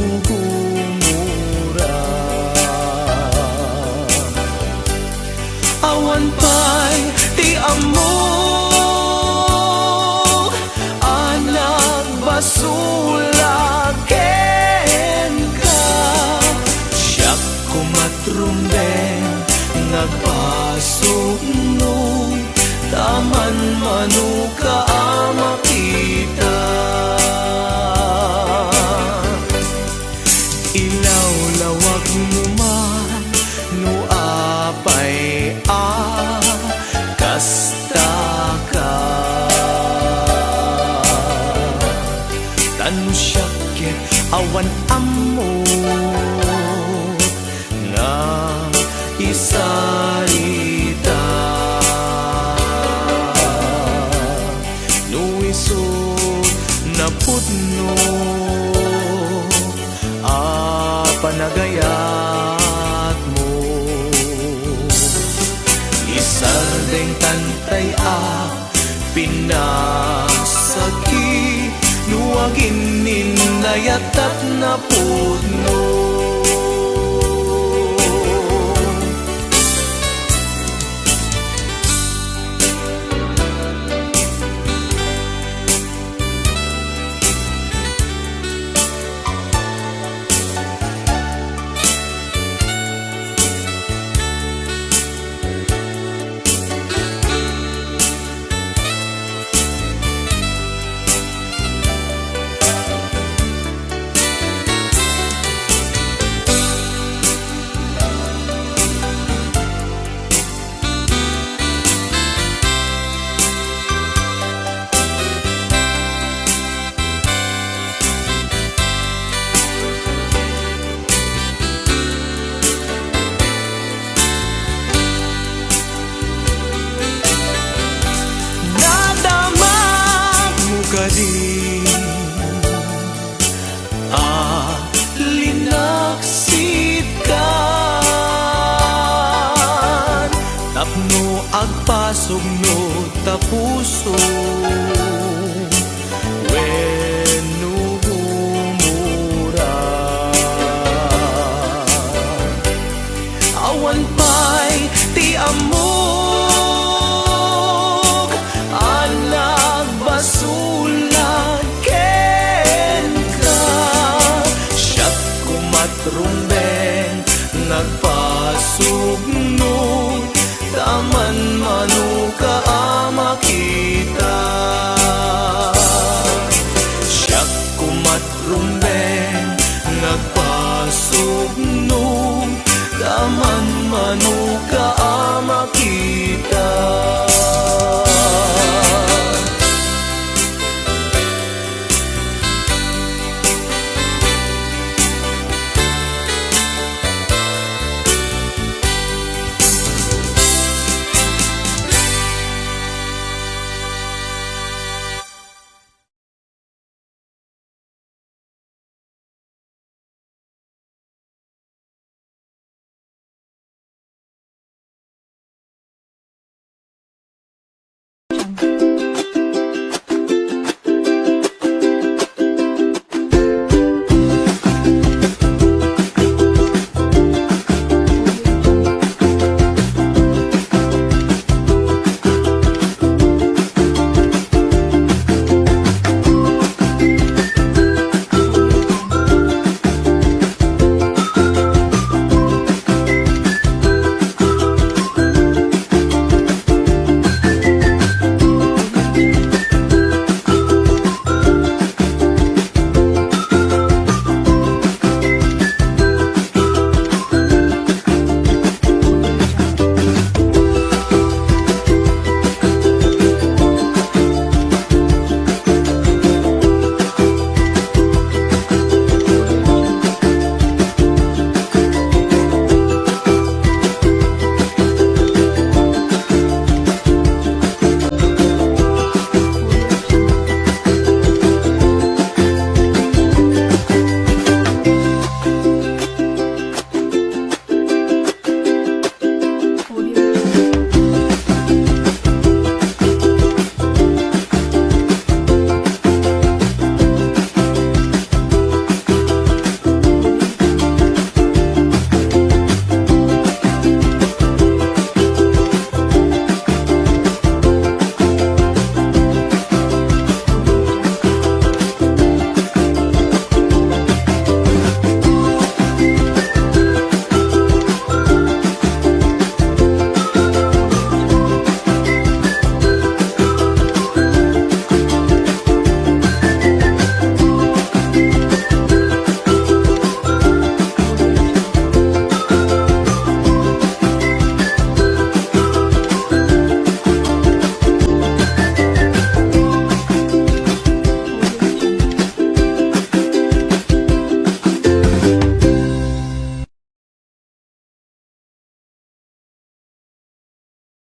Basula kenka, siak koma ti rumbeng nga agpasukno, ta manmanoka a makita. Ilawlawagmo man no apay a kastaka. Ta no siak ket awan ammo nga isarita. No isu napudno a panagayatmo, isardengtan tay a pinasaki, no aginninnayatak napudno. Nadamagmo kadi a linaksitkan tapno agpasukno ta puso wenno gumura. Awan pay ti ammok a nagbasol kenka. Siak koma ti rumbeng nga agpasukno, ta manmanoka a makita. Siak koma ti rumbeng nga agpasukno, ta manmanoka